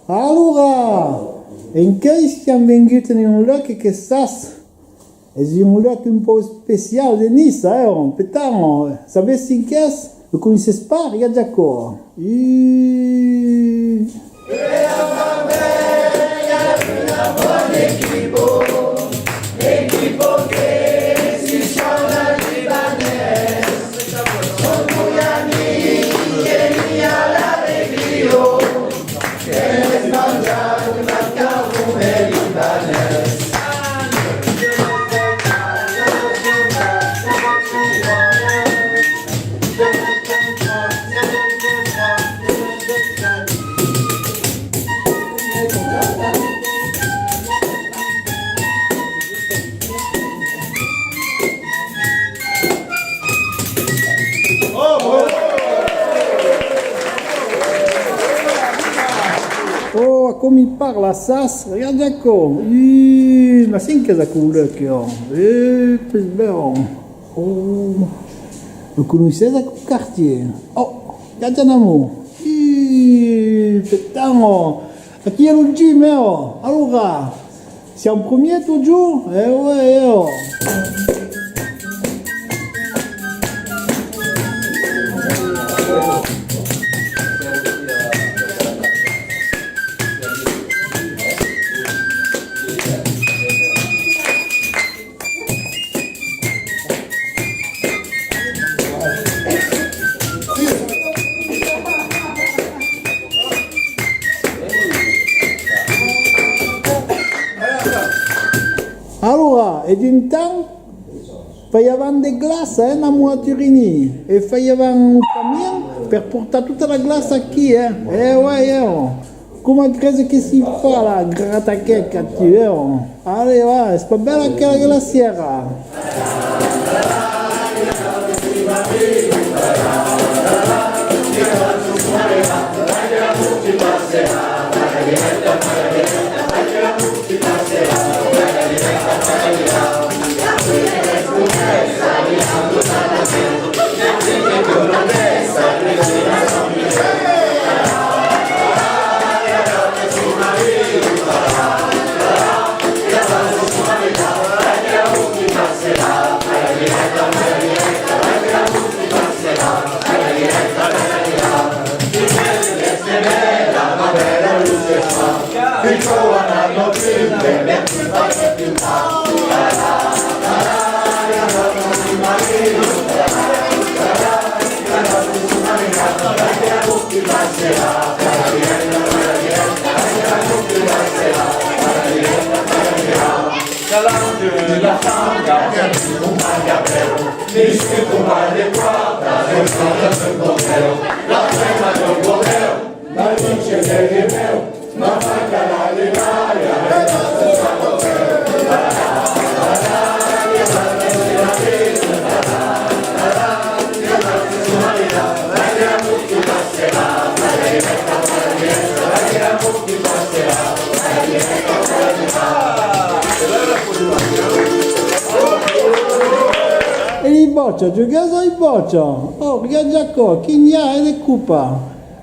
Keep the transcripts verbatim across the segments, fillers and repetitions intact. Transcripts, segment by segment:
Alora, encuei siam venguts en un luec que sas, es un luec un pauc especial de Niça, eh, oh, petan, oh. Sabes cen qu'es? Lo conoisses pas? Regarda aquò. Ih. Oh, aquò mi parla, sas? Regarda aquò. Ih, mas cen qu'es aquò, luec, oh? Eh, qu'es bèu. Oh, lo conoisses aquò, quartièr? Oh, regarda en amont. Ih, petan, oh. Aquí es lo gym, eh, oh. Alora, siam premier totjorn? Eh ouais, eh, oh. Alora, e d'un temps, faiavan de glaça, eh, en amont a Turini, e faiavan un camion per portar tota la glaça aquí, eh. Eh ouais, eh, oh. Coma creses que si fa la grataquèca, tu, eh, oh? Allez, va, es pas bèla aquela glacièra. E li bòcha, jugas ai bòcha? Oh, regarda aquò, quin i a, eh, de copa.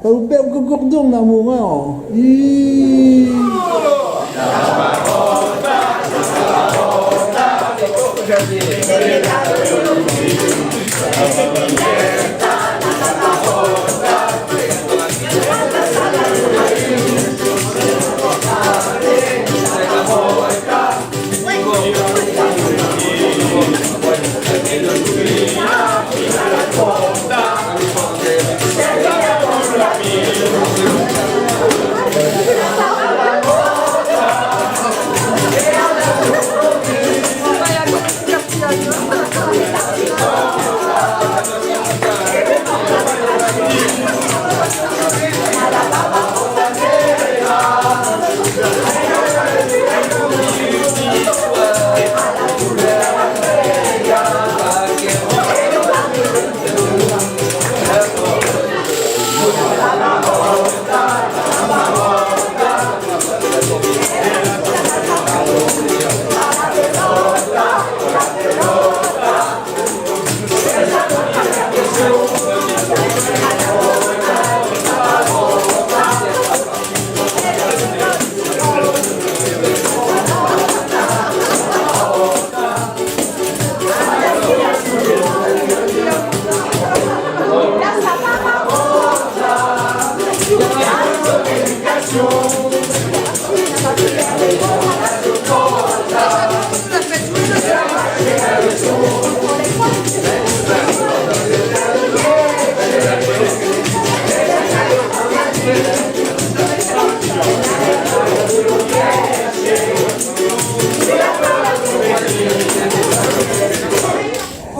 Lo bèu que cordon, amor, oh. Ih.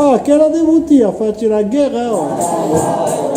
Ah, qu'èra de botir a far la guèrra, oh!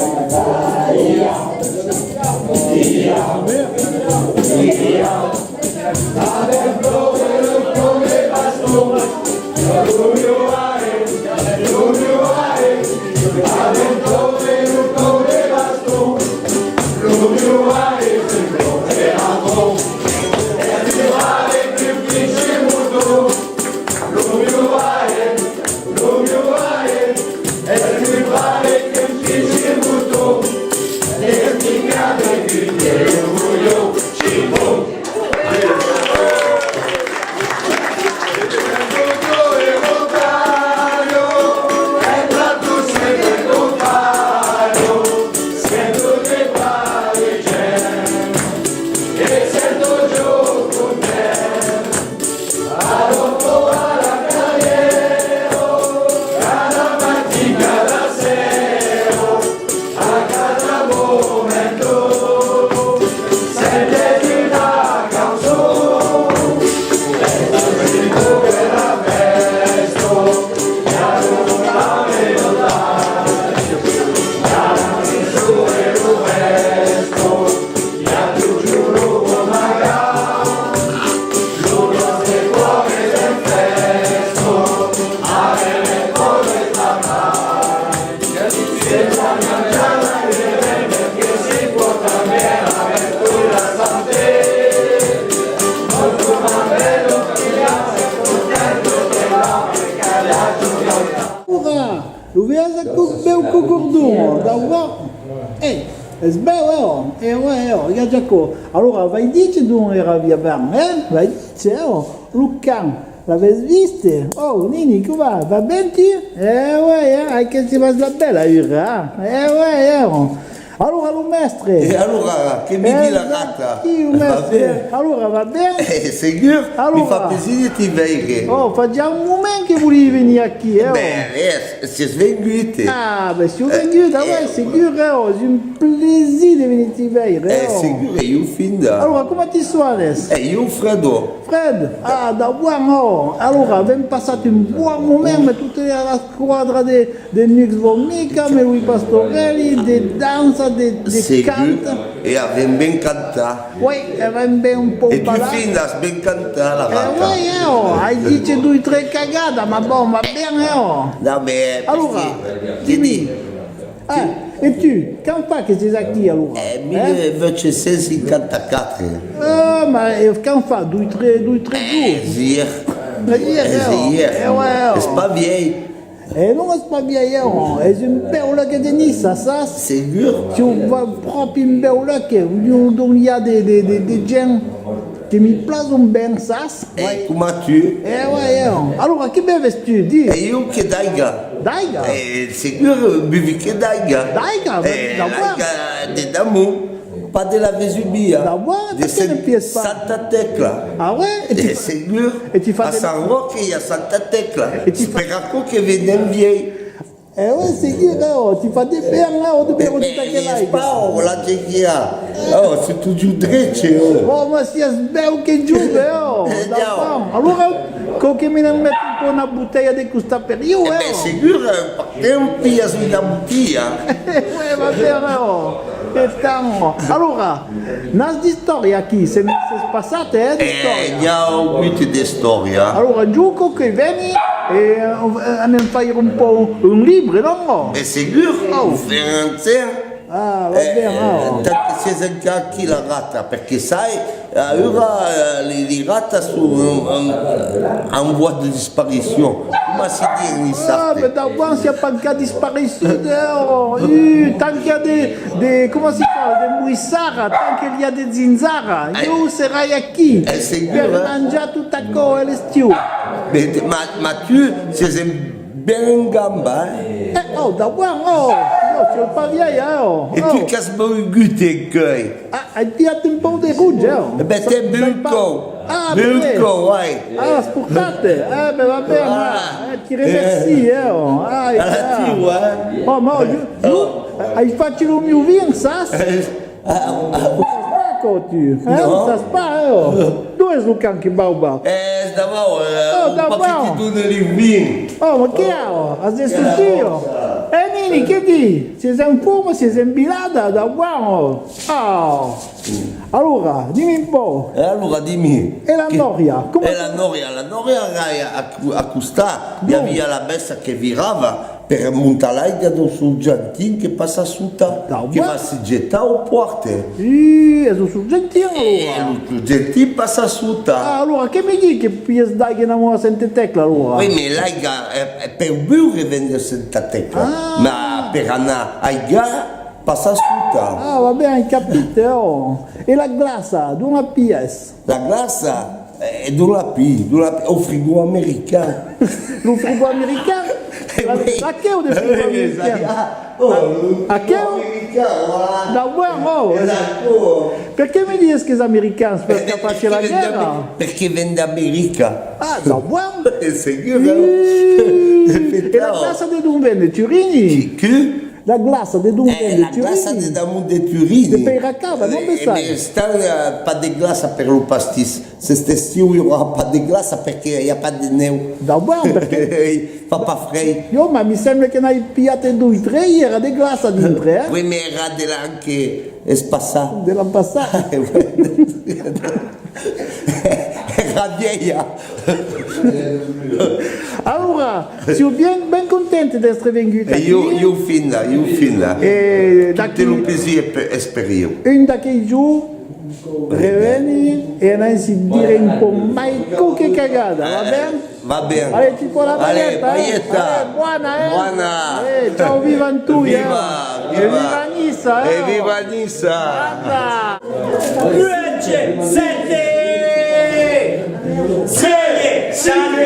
Ora! Lo veias aquò, bèu cocordon, oh, daurà? Eh, es bèu, eh, oh, eh, ouais, eh, oh, regarda aquò. Alora, vai díser d'ont èra via ben, eh? Vai díser, eh, oh, lo can, l'avètz vist? Oh, Nini, coma va? Va ben, tu? Eh, ouais, eh, ai que si vas la bèla, ura, eh? Eh, ouais, eh, oh. Alora, lo mèstre! E alora, que me di la rata? Aquí, lo mèstre! Va ben? Alora, va ben? Eh, segur, me fa plaser de te veire. Oh, fa ja un moment que volivi venir aquí, eh, oh. Ben, eh, siás vengut, eh. Ah, ben, siáu vengut, ah ouais, segur, eh, oh, es un plaser de venir te veire, eh, oh. Eh, segur, e ieu finda. Alora, coma ti sònes? Eh, ieu Fredo. Fred? Ah, daurà, oh. Alora, avèm passat un bon moment, amb tota la quadra de de Nux Vomica, amb Louis Pastorelli, de dança, de, de cant. Segur, e avèm ben cantat. Oui, avèm ben un pauc balat. E tu finda as ben cantat, la rata. Eh, oui, eh, oh, ai dit doi tres cagadas, ma bon, va ben, eh, oh. Non, mais... Alora, dimi, eh, e tu, quand fa que siás aquí, alora? Eh, mil vuech cents cinquanta-quatre. Ah, ma, eh, quand fa, doi tres, doi tres jorns? Eh, ièr. Ièr, eh, oh. Eh, ouais, oh. Es pas vièlh. E non es pas vièlh, eh, oh, es un bèu luec de Niça, sas? Segur. Siáu va pròpi un bèu luec, un, dont i a de, de, de, de gents que mi plason ben, sas? E coma tu. Eh, ouais, eh, oh. Alora, que beves tu, di? E ieu que d'aiga. D'aiga? E segur, bevi que d'aiga. D'aiga? E daurà? L'aiga de Damont. Pas de la Vesubia, de Santa Tecla. Ah ouais? E ti fa... Segur, a Sant Ròc i a Santa Tecla. Es per aquò que venèm vièlh. Eh ouais, segur, eh, oh, ti fa de ben, eh, oh, de beure tota aquela aiga. Pas, oh, la geguia. Oh, es totjorn drech, oh. Oh, ma siás bèu que jove, oh. Alora, cau que me n'en meti un pauc una botelha de costat per ieu, eh, oh. Segur, eh, Te'n pilhas una botilha. Ouais, va ben, oh. E tant, oh. Alora, n'as d'istòria aquí, se n'es passat, eh, d'istòria. Eh, n'i a agut d'istòria. Alora, jo cau que veni e, eh, anem faire un pauc un libre, non? E segur, oh. Fèm ensems. Ah, va ben, oh. Tant que siás encara aquí, la rata, perque sai, aüra, eh, li, li ratas son en, en, en voie de disparicion. Coma si di en niçard? Ah, mais daurà siá pas encara dispareissut, eh, oh. Uh, tant qu'i a de, de, coma si fa, de moissara, tant que li a de zinzara, ieu serai aquí per manjar tot aquò, eh, l'estiu. Mais, ma, ma tu, siás en, ben en gamba, eh? Eh, oh, daurà, oh. Oh, siás pas vièlh, eh, oh. E tu qu'as begut encuei? Ah, ai pilhat un pauc de rouge, eh, oh. E ben, t'es beut un còup. Ah, beut un còup, uèi. Ah, l'as portat, eh? Ah, ben, va ben, eh, ti remerci, eh, oh. Ai, a la tiua, eh? Oh, ma, jo, jo, ai fach lo miu vin, sas? Ah, ah, ah. Sas pas aquò, tu? Eh? Non. Sas pas, eh, oh. Dont es lo can que bauba? Eh, es davau, eh, oh, lo papà davau. Que dona li vin. Oh, ma que, oh, as de sortir, oh. Eh, Nini, que di? Siás en forma, siás en vilada, davau, oh. Oh. Alora, dimi un pauc. E alora, dimi. E la nòria, coma... E la nòria, la nòria, a, a, a costat, i aviá la bèstia que virava. Per montar l'aiga dau Sorgentin que passa sota, que va se getar au pòrt. Ih, es lo Sorgentin, alora. E lo Sorgentin passa sota. Ah, alora, que me di que pilhas d'aiga en amont a Senta Tecla, alora? Oui, mais l'aiga, eh, eh, per beure ven de Senta Tecla. Ah. Ma per anar aigar, passa sota. Ah, va ben, ai capit, eh, oh. E la glaça, dont la pilhas? La glaça, eh, dont la pilhi, dont la pilhi, au frigo american. Lo frigo american? Eh, oui. Aqueu de frigo american? Aqueu? American, voilà. Davau, oh. Exacto. Perqué me dises qu'es americans? Perque a fach la guèrra? Perque ven d'America. Ah, davau? Segur, eh? Ih. E la glaça de dont ven? De Turini? Que? La glaça de dont ven? De Turini. Eh, la glaça de d'amont de Turini. De Peiracaba, non, bessai? Eh, eh, ben, estan, eh, pas de glaça per lo pastís. S'es estiu, i aurà pas de glaça perque i a pas de nèu. Davau, perque... Fa pas freg. Jo, ma mi sembla que n'ai pilhat doi, tres, i èra de glaça dintre, eh? Oui, mais èra de l'an que es passat. De l'an passat. Èra vièlha. Alora, siáu bien, ben content d'èstre vengut aquí. E jo, jo finda, jo finda. E tot lo plaser es per, es per jo. Un d'aquells jorns, reveni e anam se dire un pauc mai quauque cagada, va ben? Va ben. Allez, ti pòrtas la palheta, eh? Allez, bona, eh? Bona. Allez, ciao, viva Antuia. Viva, viva. E viva Niça, eh? E viva Niça. Anda. Uèch, sèt, sièis, sèt,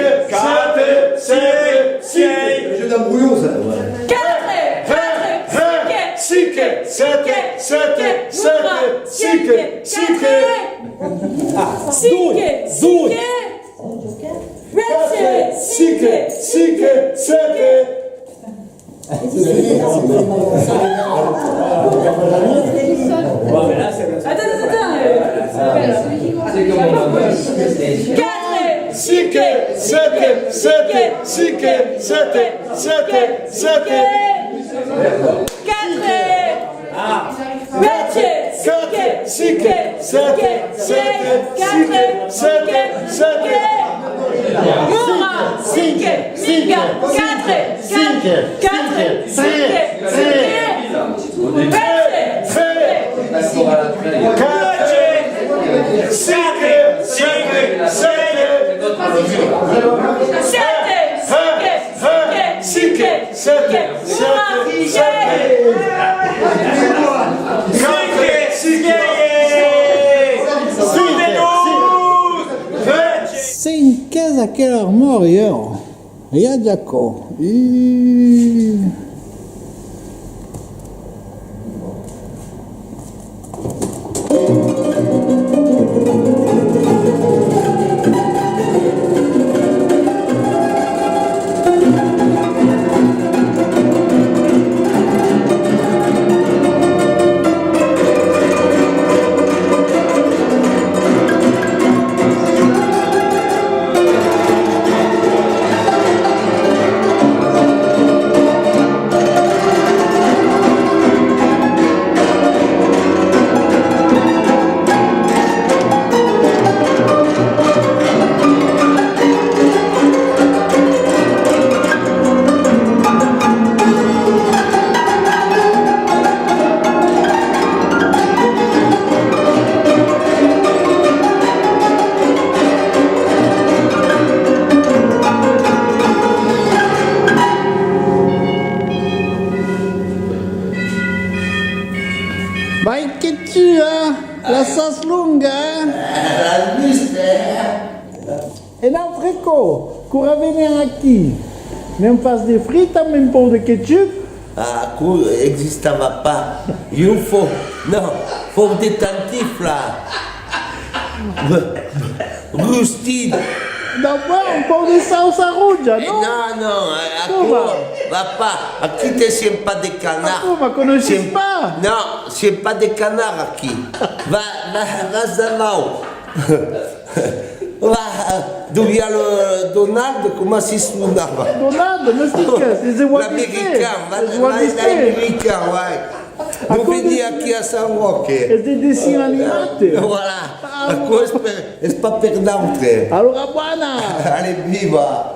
sièis, sièis. Jeu d'embrouillon, ça. Quatre, quatre, cinc, sèt, sèt, sèt, cinc, cinc. Cinc, cinc. Quatre, cinc, cinc, sèt. Attends, attends, attends, euh, quatre. Cinc, sèt, sèt, cinc, sèt, sèt, sèt. Quatre. Quatre, cinc, cinc, sèt, sèt, cinc, sèt, sèt. Mora, cinc, cinc, quatre, quatre, cinc, cinc, cinc. Quatre, cinc, quatre, cinc, cinc, sèt. Sèt, cinc, cinc, sèt, sèt, sèt. Quatre, cinc, cinc, cinc, cinc. Cen qu'es aquel armòri, eh? Riatge aquò. Ih. Vai que tu, eh? La sas longa, eh? L'as vist, eh? Un autre còp, quora venèm aquí, ne'm fas de fritas amb un pauc de ketchup, Aquò existava pas. Ieu fau, non, fau de tantifla. Rustit. D'abòrd, un pauc de sauça roja, non? Non, non, aquò va pas. Aquí te siem pas de canard. Coma, conoisses pas? Non, siem pas de canard aquí. Va, va, vas d'avau. Va, dovia lo Donald, coma si sonava? Donald, non sei qu'es, es de Walt Disney. L'american, va, es de Walt Disney. L'american, vai. Non veni aquí a Sant Roc. Es de dessin animat. Voilà. Aquò es, per, es pas per nautre. Alora, bona! Allez, viva!